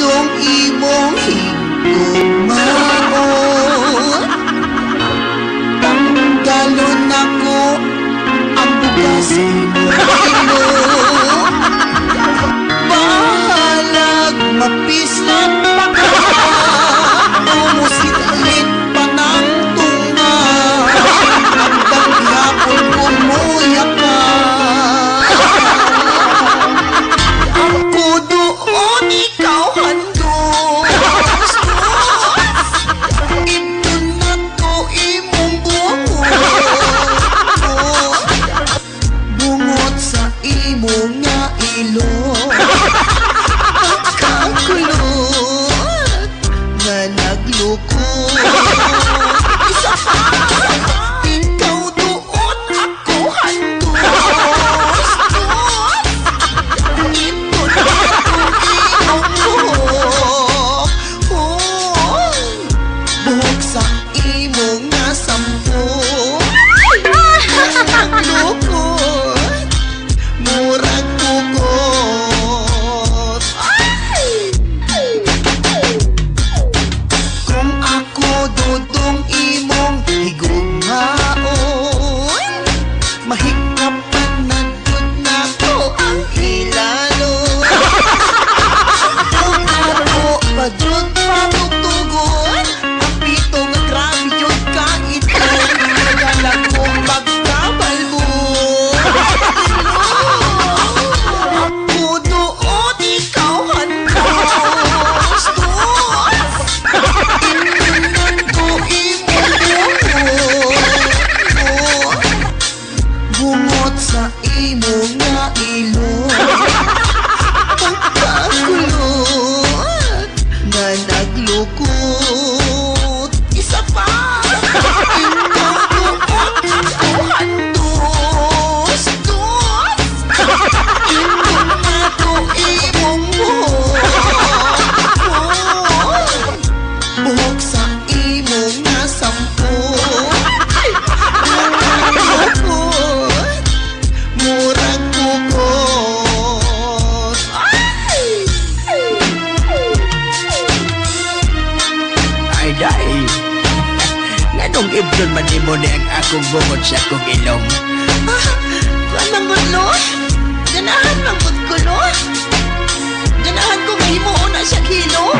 Dudong imong higugmaon, tanggalon nako ang bugas sa imong ilong. Bahalag mapislat pa ka o musidlin pa ng tunga, hanggang gihapon kumuya ka. Ako doon, ikaw handos. Ito na to imong bungot, bungot sa imong nga ilong. Pagkakulot nga naglukot. Isa pa! Ikaw doon, ako handos. Ito na itong imong buhok. Oh, buhok sa imong nga sampo. Naglukot, murag pukot. Ay! Kung ako dudong imong higugmaon, mahikapan na jud nako ang ilalon. Kung ako pa jud patugtugon ang pito nga grabe jud ka ito, nagala ko pagkabalbon. Ako doon, ikaw handos. Dos. Ito na to imong bungot, bungot sa imong nga ilong. Pagkakulot nga naglukot. Isa pa! Ikaw doon, ako handos. Dos. Ito na to imong buhok, buhok sa imong nga sampo. Naglukot, murag pukot. Ay! Ay, day. Nganong ibdon man nimo ni ang akong bungot sa akong ilong? Ah, kuan man gud, lo. Ganahan man gud ko, lo. Ganahan ko nga himuon na siya hilo.